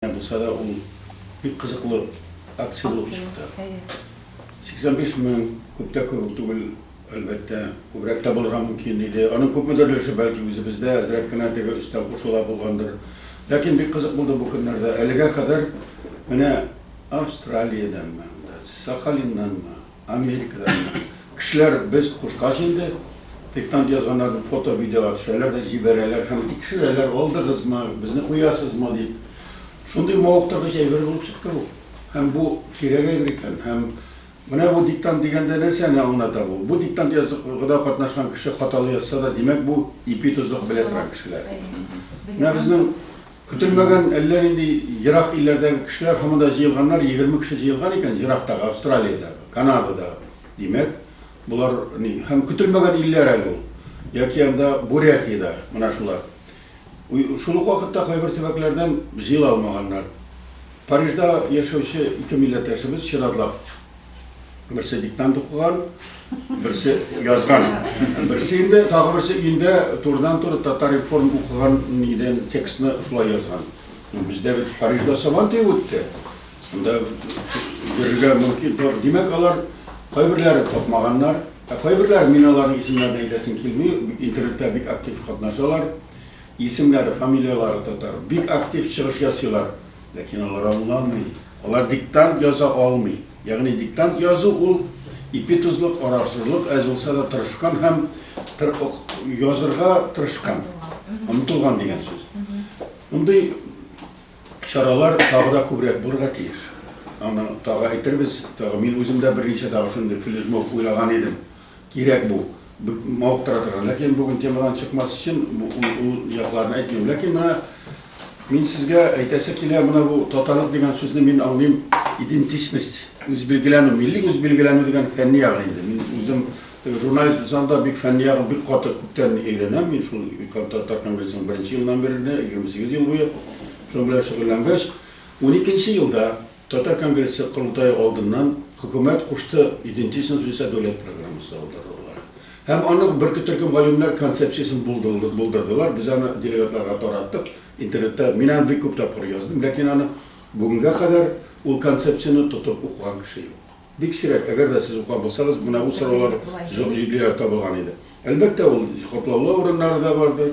Булса да, ул бик кызыклы акция булып чыкты. 85 мең күп тә күп түгел, әлбәттә, күбрәк тә булырга мөмкин иде. Аның күпмедер өлеше бәлки үзебездә әзрәк кенә теге өстән кушыла булгандыр. Ләкин бик кызык булды бу көннәрдә. Әлегә кадәр менә Австралиядәнме, Сахалиннанмы, Америкадан кешеләр без кушкач инде, диктант язганнарны фото, видеога төшерәләр дә җибәрәләр һәм тикшерәләр, алдыгызмы, безне куясызмы дип. Шундый мавыктыргыч әйбер булып чыкты бу. Һәм бу кирәк әйбер икән. Һәм менә бу диктант дигәндә нәрсәне аңлата бу? Бу диктант язуда катнашкан кеше хаталы язса да, димәк, бу ипи-тозлык белә торган кешеләр. Менә безнең Көтелмәгән әллә нинди ерак илләрдәге кешеләр һаман да җыелганнар, 20 кеше җыелган икән, ерактагы, Австралиядәге, Канададагы. Димәк, болар ни, һәм көтелмәгән илләр әле ул. Яки анда Бурятиядә, менә шулар. Шул ук вакытта кайбер төбәкләрдән җыела алмаганнар. Парижда яшәүче ике милләттәшебез чиратлап Берсе диктант укыган, берсе язган. Берсе инде, тагы берсе өендә турыдан-туры Татар-информ укыган нидән текстны шулай язган. Ну, бездә бит Парижда Сабан туе үтте. Шунда йөрергә мөмкин. Димәк, алар кайберләре тапмаганнар, ә кайберләре, мин аларның исемнәрен әйтәсем килми, интернетта бик актив катнашалар. Исемнәре, фамилияләре татар. Бик актив чыгыш ясыйлар. Ләкин алар аңламый. Алар диктант яза алмый. Ягъни диктант язу ул ипи-тозлык, арашырлык, әз булса да тырышкан һәм язырга тырышкан, омтылган дигән сүз. Мондый чаралар тагы да күбрәк булырга тиеш. Аны тагы әйтербез, тагы мин үзем дә берничә тагы шундый флешмоб уйлаган идем. Кирәк бу. Мавыктыра торган. Ләкин бүген темадан чыкмас өчен ул якларын әйтмим. Ләкин менә мин сезгә әйтәсе килә, менә бу татарлык дигән сүзне мин аңлыйм идентичность, үзбилгеләнү, милли үзбилгеләнү дигән фәнни ягын инде. Мин үзем журналист булсам да, бик фәнни ягын бик каты күптән өйрәнәм. Мин шул Татар конгрессының беренче елыннан бирле, 28 ел буе шуның белән шөгыльләнгәч, уникенче елда Татар конгрессы корылтае алдыннан хөкүмәт кушты идентичность буенча дәүләт программасы алдырдылар. Һәм аны бер төркем галимнәр концепциясен булдырдылар. Без аны делегатларга тараттык. Интернетта мин аны бик күп тапкыр яздым, ләкин аны бүгенгә кадәр ул концепцияне тотып укыган кеше юк. Бик сирәк, әгәр дә сез укыган булсагыз, менә бу сораулар җөйләр табылган иде. Әлбәттә, ул катлаулы урыннары да бардыр.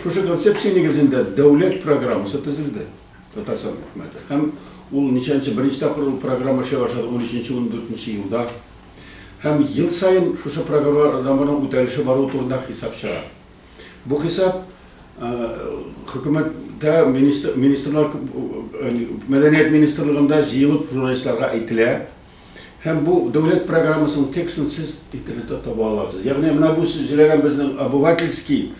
Шушы концепция нигезендә дәүләт программасы төзелде. Татарстан хөкүмәте. Һәм ул ничәнче, беренче тапкыр ул программа эшли башлады унөченче, ундүртенче елда. Һәм ел саен шушы программаның үтәлеше баруы турында хисап чыга. Бу хисап хөкүмәттә министр, министрлар, мәдәният министрлыгында җыелып журналистларга әйтелә. Һәм бу дәүләт программасының текстын сез интернетта таба аласыз. Ягъни менә бу сөйләгән безнең обывательский,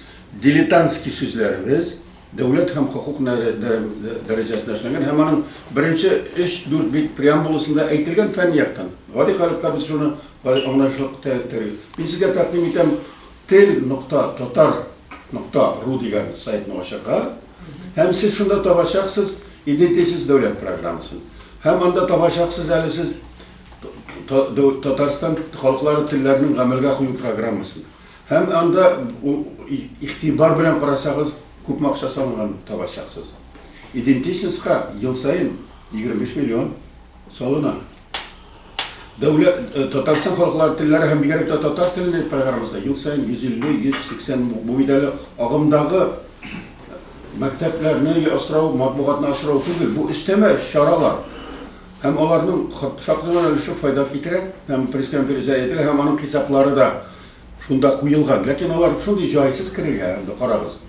дилетантский сүзләребез Дәүләт һәм хокук дәрәҗәсендә эшләнгән һәм аның беренче өч-дүрт бит преамбуласында әйтелгән фәнни яктан. Гади халыкка без шуны аңлаешлы Мин сезгә тәкъдим итәм тел нокта татар нокта ру дигән сайтны ачарга һәм сез шунда табачаксыз идентичность дәүләт программасын. Һәм анда табачаксыз әле сез Татарстан халыклары телләренең гамәлгә кую программасын. Һәм анда игътибар белән карасагыз, күпме акча салынган табачаксыз. Идентичностька ел саен 25 миллион салына. Дәүләт Татарстан халыклары телләре һәм бигрәк тә татар телене программасы ел саен 150, 180 бу бит әле агымдагы мәктәпләрне асрау, матбугатны асрау түгел, бу өстәмә чаралар. Һәм аларның шактый гына өлеше файда китерә, һәм пресс-конференция әйтелә, һәм аның хисаплары да шунда куелган. Ләкин алар шундый җайсыз керергә, инде карагыз.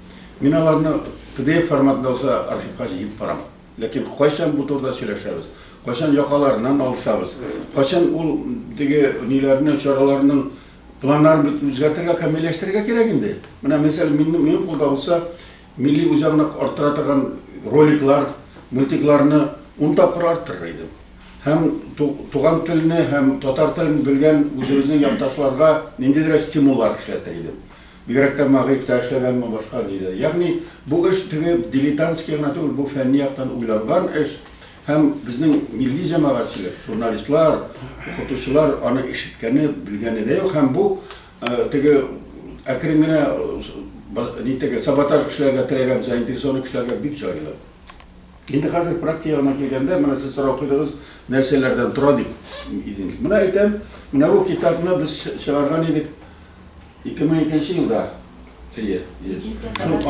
Мин аларны PDF форматында булса архивка җыеп барам. Ләкин кайчан бу турыда сөйләшәбез? Кайчан якаларыннан алышабыз? Кайчан ул теге ниләрне, чараларның планнарын бит үзгәртергә, камилләштерергә кирәк инде. Менә мәсәлән, минем, минем кулда булса, милли үзаңны арттыра торган роликлар, мультикларны ун тапкыр арттырыр идем. Һәм туган телне һәм татар телен белгән үзебезнең якташларга ниндидер стимуллар эшләтер идем. Бигрәк тә мәгарифтә эшләгәнме, башка нидә. Ягъни бу эш теге дилетантский гына түгел, бу фәнни яктан уйланган эш һәм безнең милли җәмәгатьчелек, журналистлар, укытучылар аны ишеткәне, белгәне дә юк һәм бу теге әкрен генә ни теге саботаж эшләргә теләгән заинтересованный кешеләргә бик җайлы. Инде хәзер практика ягына килгәндә, менә сез сорау куйдыгыз, нәрсәләрдән тора дип идең. Менә әйтәм, менә бу китапны без чыгарган идек 2002 елда. Әйе, әйе. Шул.